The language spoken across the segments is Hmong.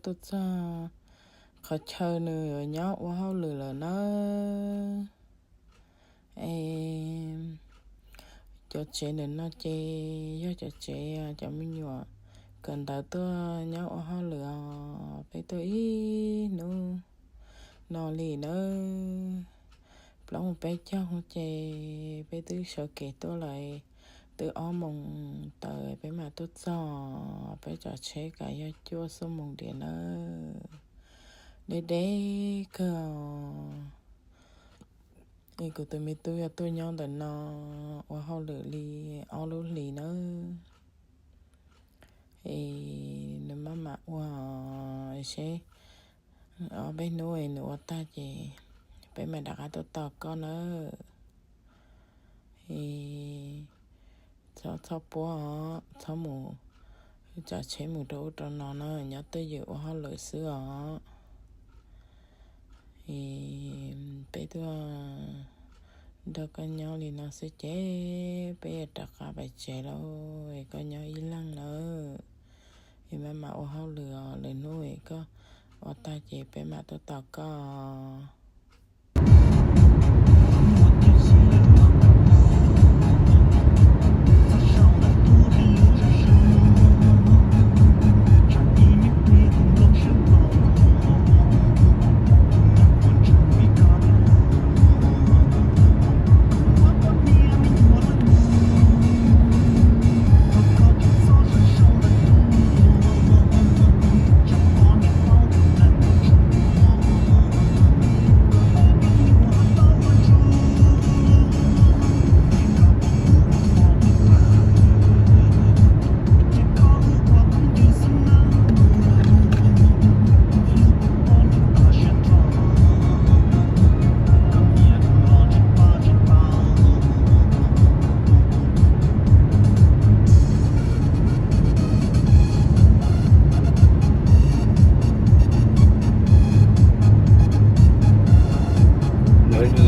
tuaj txog qhov chaw nws yuav nyob ua hauj lwm lawm nawb. Es cov tsev ntawm no ces yog cov tsev cov me nyuam kawm ntawv tuaj nyob ua hauj lwm os. Peb tuaj ib hnub no li nawb, plaub mus peb caug ces peb twb sawv kev tuaj lawm, twb ob moos tawm peb mam tuaj txog. Peb tsav tsheb kav yog cuaj xuab moos diam nawb, deb deb kawg. Es kuv tus me tub yuav tuaj nyob ntawm no ua hauj lwm li ob lub hlis nawb. Es nws maj mam ua seb ob peb hnub es nws ua tag ces peb mam rov qab tuaj tos koj nawb. Es txhob txhob puab os, txhob mus tsav tsheb mus rau ub rau no na, nyob twj ywm ua hauj lwm xwb os. Es peb tuaj nrog koj nyob li no xwb ces peb yuav rov qab pem tsev lawm, es koj nyob ib leeg nawb. Es maj mam ua hauj lwm os, lwm hnub es koj ua tag ces peb mam tuaj tos koj.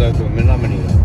Lawv tus me noj me li lawm.